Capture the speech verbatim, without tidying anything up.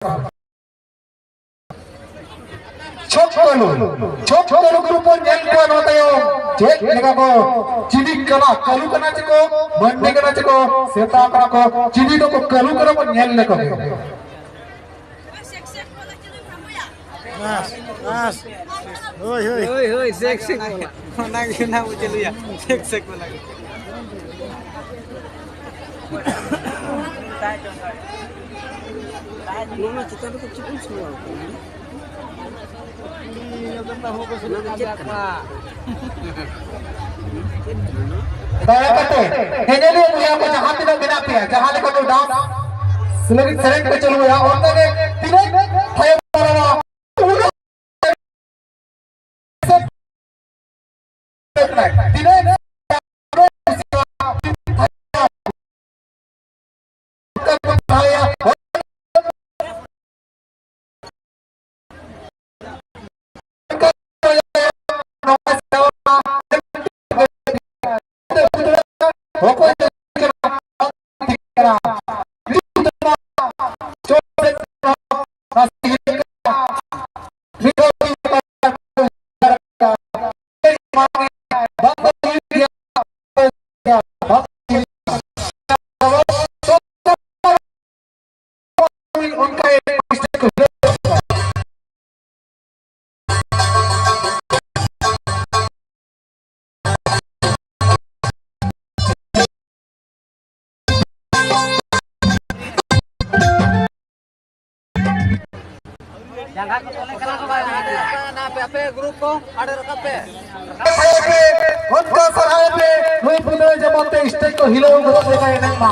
ᱪᱷᱚᱠ ᱠᱟᱹᱞᱩ, ᱪᱷᱚᱠ ᱠᱟᱹᱞᱩ ᱜᱩᱨᱩ ᱵᱚᱱ ᱧᱮᱞ ᱠᱚᱣᱟ ᱱᱚᱣᱟ ᱛᱟᱭᱚᱢ ᱪᱮᱫ ᱞᱮᱠᱟ ᱠᱚ ᱪᱤᱞᱤ ᱠᱟᱱᱟ, ᱠᱟᱹᱞᱩ ᱠᱟᱱᱟ ᱪᱮ ᱠᱚ, ᱢᱟᱹᱱᱢᱤ ᱠᱟᱱᱟ ᱪᱮ ᱠᱚ, ᱥᱮᱛᱟ ᱠᱟᱱᱟ ᱠᱚ, ᱪᱤᱞᱤ ᱫᱚᱠᱚ ᱠᱟᱹᱞᱩ ᱠᱟᱱᱟ ᱵᱚᱱ ᱧᱮᱞ ᱞᱮᱠᱚ ᱜᱮ᱾ ᱵᱟᱥ, ᱵᱟᱥ᱾ ᱦᱳᱭ, ᱦᱳᱭ᱾ ᱦᱳᱭ, ᱦᱳᱭ, ᱥᱮᱠ, ᱥᱮᱠ ᱵᱟᱞᱟ᱾ ᱚᱱᱟ ᱜᱮ, ᱚᱱᱟ ᱵᱚ ᱪᱟᱹᱞᱩᱭᱟ᱾ ᱥᱮᱠ, ᱥᱮᱠ ᱵᱟᱞᱟ ᱜᱮ᱾ ᱱᱚᱣᱟ ᱪᱮᱛᱟᱱ ᱨᱮᱫᱚ ᱪᱮᱫ ᱵᱚᱱ ᱥᱟᱢᱵᱟᱣ ᱠᱟᱱᱟ? ᱚᱱᱟ ᱫᱚ ᱪᱮᱫ ᱠᱟᱱᱟ? ᱫᱟᱭᱟ ᱠᱟᱛᱮ ᱧᱮᱧᱮᱞᱤᱭᱟᱹ ᱵᱚᱭᱦᱟ ᱠᱚ ᱡᱟᱦᱟᱸ ᱛᱤᱱᱟᱹᱜ ᱢᱮᱱᱟᱜ ᱯᱮᱭᱟ, ᱡᱟᱦᱟᱸ ᱞᱮᱠᱟ ᱠᱚ dance ᱞᱟᱹᱜᱤᱫ ᱥᱮᱨᱮᱧ ᱯᱮ ᱪᱟᱹᱞᱩᱭᱟ, ᱚᱱᱠᱟ ᱜᱮ ᱛᱤᱱᱟᱹᱜ ᱛᱟᱭᱚᱢ ᱫᱟᱨᱟᱢᱟ ᱩᱱᱟᱹᱜ ᱛᱤᱱᱟᱹᱜ ᱡᱟᱸᱜᱟ ᱠᱚ ᱛᱚᱞᱮ ᱠᱟᱱᱟ ᱠᱚ ᱵᱟᱝ? ᱟᱯᱮ, ᱟᱯᱮ ᱜᱨᱩᱯ ᱠᱚ ᱟᱲᱮ ᱨᱟᱠᱟᱵ ᱯᱮ᱾ ᱚᱱᱠᱟ ᱥᱟᱨᱦᱟᱣ ᱯᱮ, ᱱᱩᱭ ᱯᱩᱱᱟᱹᱭ ᱡᱮᱢᱚᱱ ᱛᱮ stage ᱠᱚ ᱦᱤᱞᱟᱹᱣ ᱜᱚᱫᱚᱜ ᱞᱮᱠᱟ ᱮᱱᱮᱡ ᱢᱟ᱾